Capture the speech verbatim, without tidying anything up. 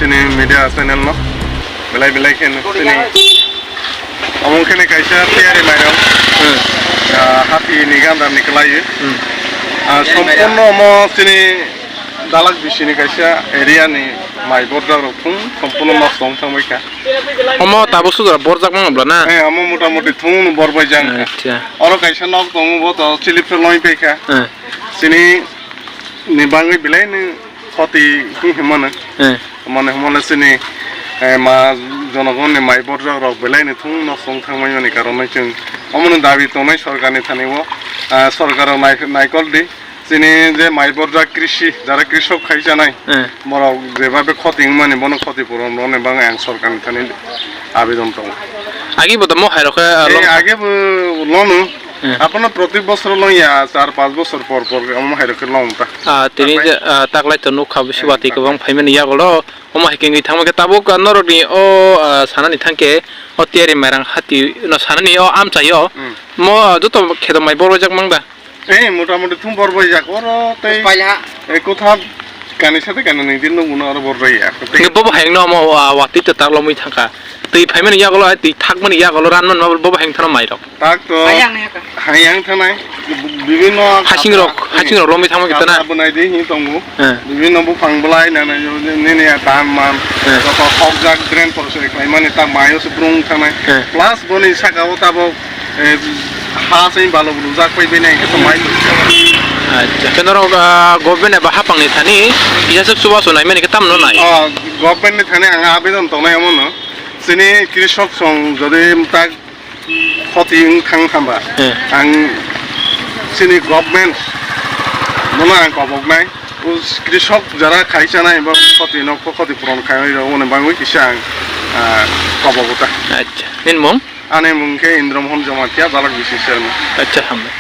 Chini media channel no belai belai khe chini omo khe kaisa tiyari mairok, hmm, ah, hati ni ganda ni kwlaiwi, hmm, ah, sompurno omo chini dalak bisini kaisa area ni mai borjak rok thung sompurno nosto wng thang bai kha. Omo tabuk sujra borjak mang bla na? Eh, omo mota moti thung no bor bai jang kha. Acha. Oro kaisa nok tongo, bo to chilip se loi pai kha. Eh. Chini ni bangwi belai ni khoti hi himano. Eh. Mane hwnmale chini, eh, ma jonogonni mai borjak rok belai ni thung nosto wng thang mai mani karon no chwng omo no dabi tongnai sorkar ni thani o, ah, sorkar rok nai-, naikol di. Chini je mai borjak krisi, jara krisok khai chanai, eh, borok jebabe khoti wngmani, bono khoti puron rwna bagwi ang sorkarni thani abidon tongo. Agi bo tamo hai rokhe, eh, long age bo lono. Eh. Apono proti bosor long ya, char panch bosor por por omo hai rokhe long ta. Ah, tini je, ah, taklai to nukha bisi, eh, watwi kwbang phaimani yagulo, omo hai khe wngwi thangma khe tabuk, ah, norokni o, ah, sanani thangkhe o tiyari mairang hati no sanani o amchaio. Hmm. Mo, ah, joto kheto mai borjak mang da? Eh, mota moti thung bor bai jak oro tei. Paila. Eh, kotha kani sate kani nung din nung uno oro bor bai ya. Tei nge bobo hayang no mo, ah, watwi to tak lomwi thangkha. Twi phaimani yagulo, twi thakmani yagulo ranmani ma bobo hayang thana mai rok. Tak to. Hayang ne ka. Hayang thanai. Bibinno hasing rok, eh, hasing rok lomwi thangma kita na. Abonai di hi tongo. Eh. Bibinno buphang belai nana nini ya tan man. Eh. Joto hok jak drain por se khlaimani ta mayo se brung thanai. Eh. Plus boni saka o tabok eh, ha seng balok rwjak pai bini ang khe to mai tong. Acha, khe norok, ah, government eba hapang ni thani kisa se chubachu nai mani khe tamno nai? Oh, government ni thani ang abidon tongnai omo no. Chini krisok song jodi tak khoti wng thang thamba, eh, ang chini government bono ang kobok nai. O krisok jara khai chanai bo khoti no khoti puron khai rok, oni bagwi kisa ang, ah, kobok ta. Acha, nini mung? Ani mung khe Indra Mohan Jamatia, dalak bisi chairman. Acha, hambai.